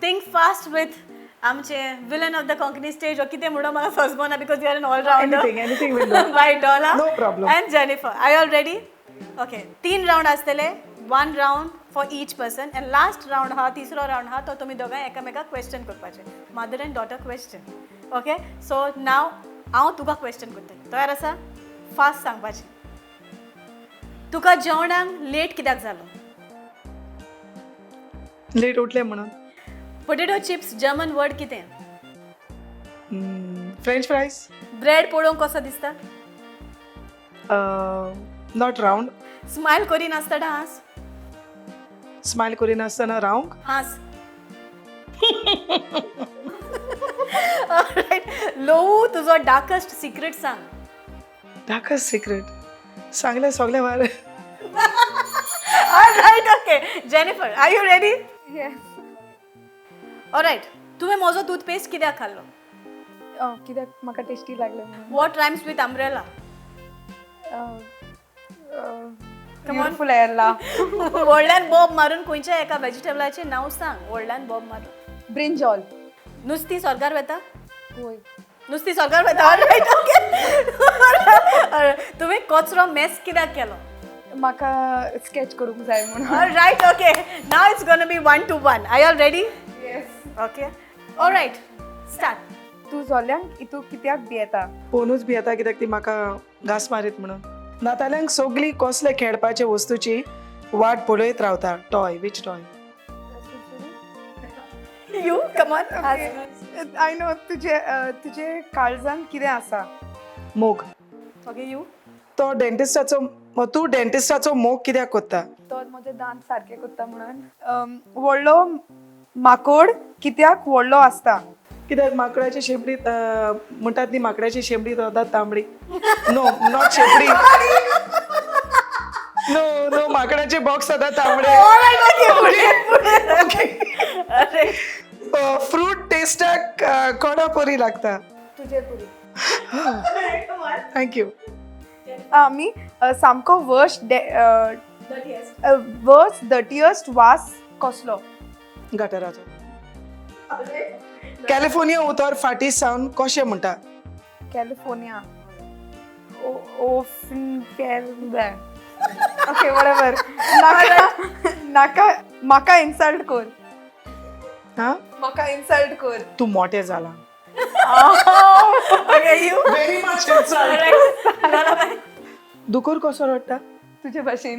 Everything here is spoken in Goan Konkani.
Think fast with आमचे villain of the Konkani stage, कितें म्हणून म्हाका समजना because you are an all-rounder. Anything, anything will do. By Dola. No problem. And Jennifer. Are you all ready? Okay. तीन राउंड आसतले. One round for each person and last round हा, तिसरो राउंड हा, तो तुमी दोगांय एकामेकाक क्वेश्चन करपाचे, mother and daughter question. Okay, so now हांव तुका क्वेश्चन करतलें. तयार आसा? फास्ट सांगपाचें. तुका जेवणाक लेट कित्याक जालो? लेट उठले म्हणून. पोटेटो चिप्स जर्मन वर्ड कितें? French fries. Bread पळोवंक कसो दिसता? Not round. Smile करिनासतना हांस. स्मायल करिनासतना रावंक. हांस. लोवू, तुजो डार्कस्ट सिक्रेट सांग. डार्कस्ट सिक्रेट सांगलें सगळें वार. Alright, okay. Jennifer, are you ready? Yes. Alright, तुवें म्हजो टूथपेस्ट कित्याक खाल्लो? कित्याक म्हाका टेस्टी लागलें म्हणून. What rhymes with umbrella? Beautiful एरला. व्हडल्यान बोब मारून खंयच्या एका वेजिटेबलाचें नांव सांग. व्हडल्यान बोब मारून. ब्रिंजॉल. नुस्ती स्वर्गार वता? होय. नुस्ती स्वर्गार वता. All right, okay. तुवें कचरो मेस कित्याक केलो? म्हाका स्केच करूंक जाय म्हणून. Alright, okay. Now it's gonna be 1-1. Are you all ready? Yes. Okay. Alright, start. तूं जोल्यांक इतू कित्याक भियेता? फोनूच भियेता कित्याक ती म्हाका घांस मारीत म्हणून. नाताल्यांक सगळी कसले खेळपाचे वस्तूची वाट पळयत रावता. Toy, which toy? You come on. I know. तुजे तुजे काळजान कितें आसा? मोग. Okay, you. तो डेंटिस्टाचो, तूं डेंटिस्टाचो मोग कित्याक कोत्ता? तो म्हजे दांत सारके करता म्हणून. व्हडलो माकोड कित्याक व्हडलो आसता? कित्याक माकडाची शेंपडी, म्हणटात न्ही, माकडाची शेंपडी सदांच तांबडी. नो, not शेंपडी, नो नो, माकडाचे बॉक्स सदांच तांबडे. ओके. अरे. फ्रूट टेस्टाक कोणा परी लागता? तुजे पुरी. Thank you. आमी सामको वर्स्ट वर्स्ट डर्टियस्ट वास कसलो? गटराचो. कॅलिफोर्निया उतर फाटी सावन कशें म्हणटा? कॅलिफोर्निया ओके, बरोबर. नाका नाका, म्हाका इन्सल्ट कर. हा. म्हाका इन्सल्ट कर. तूं मोटें जालां. Okay, you. Very much insult. Alright. दुकोर कसो रडटा? तुजे भाशेन.